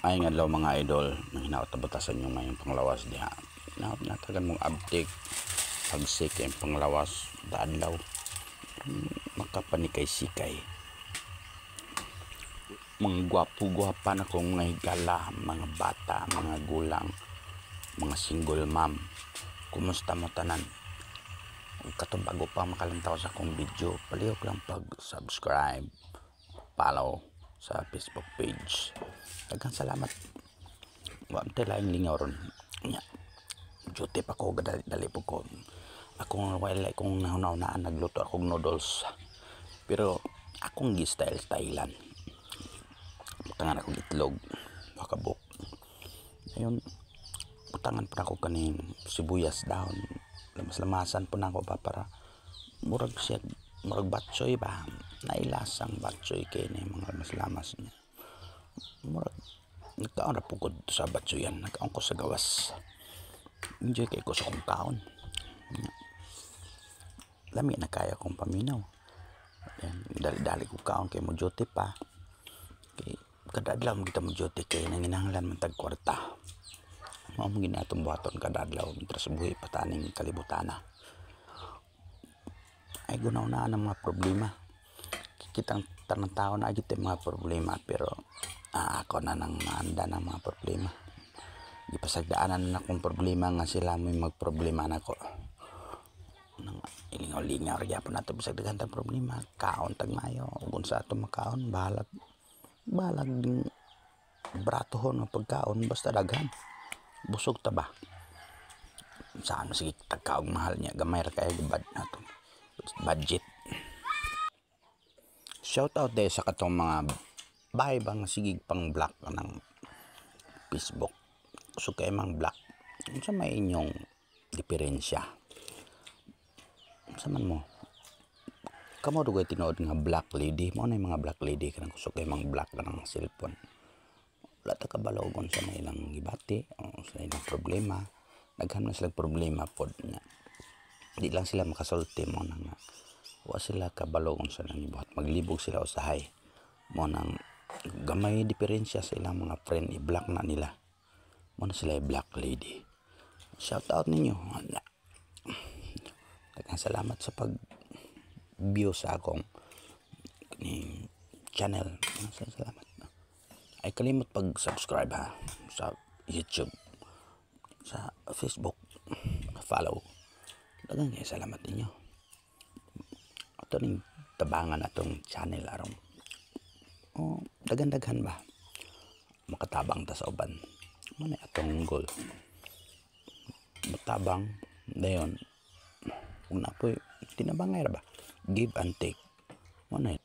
Maayong adlaw, mga idol, nang hinaot na butasan yung mayong panglawas diha. Hinaot natagan mong abtik, pagsik yung panglawas, daadlaw. Makapanikay-sikay. Mga gwapo-gwapa na kong mga higala, mga bata, mga gulang, mga single mom. Kumusta mo tanan? Ug katong bago pa makalantaw sa akong video, palihog lang pag-subscribe, follow sa Facebook page. Daghang salamat. Wa man tay laing lingaw ron. Nya. Duty pa ko, dali, dali po ko. Akong wala kong nahuna-hunaan, nagluto akong noodles. Pero akong gi-style stylan. Butangan akong itlog, pakabok. Ayun, butangan pa ako kaning sibuyas dahon. Lamas-lamasan po na ako pa para murag siya, murag batchoy ba. Nailasang batchoy kay ni mga lamas-lamas niya. Murag nagkaon ra po ko sa batchoyan, nagkaon ko sa gawas. Enjoy kay ko sa akong kaon. Lami na kaya kong paminaw. Ayan, dali-dali ko kaon kay mo duty pa. Kay kada adlaw mo kita mo duty kay nanginahanglan man tag kwarta. Mao mo gini atong buhaton kada adlaw mientras buhi pa taning kalibutana. Ay gunaw na ang mga problema. Kitang tanang tao na agit mga problema, pero ako na nang maanda ng mga problema. Gipasagdaanan na akong problema nga sila mo'y magproblema nako. Nang ilingaw-lingaw ra gyapon nato bisag daghan tag problema, kaon tag maayo ug unsa ato makaon, bahalag bahalag ding bratohon nga pagkaon, basta daghan. Busog ta ba? Saan sige tagkaog mahal niya, gamay ra kayo bad nato. Budget. Shout out day sa katong mga bahay ba nga sige pang block ng Facebook. So kay mang block. Unsa may inyong diferensya? Unsa man mo? Kamo dugay tinuod nga black lady, mo na yung mga black lady kanang kusog kay mang block kanang cellphone. Wala ta kabalo kung sa may ilang gibati o sa ilang problema. Daghan man silang problema pod nga. Di lang sila makasulti mo na nga. Wa sila kabalo kung sa nang gibuhat. Maglibog sila usahay. Mo nang gamay diferensya sa ilang mga friend, i-block na nila. Mo na sila black lady. Shout out ninyo. Daghang salamat sa pag view sa akong ni channel. Salamat. Ay kalimot pag-subscribe ha sa YouTube, sa Facebook, follow. Daghang kay salamat ninyo. Ato ning tabangan atong channel aron oh, daghan-daghan ba makatabang ta sa uban. Mo na atong goal. Matabang dayon kung na po'y tinabangay ra ba, give and take mo na.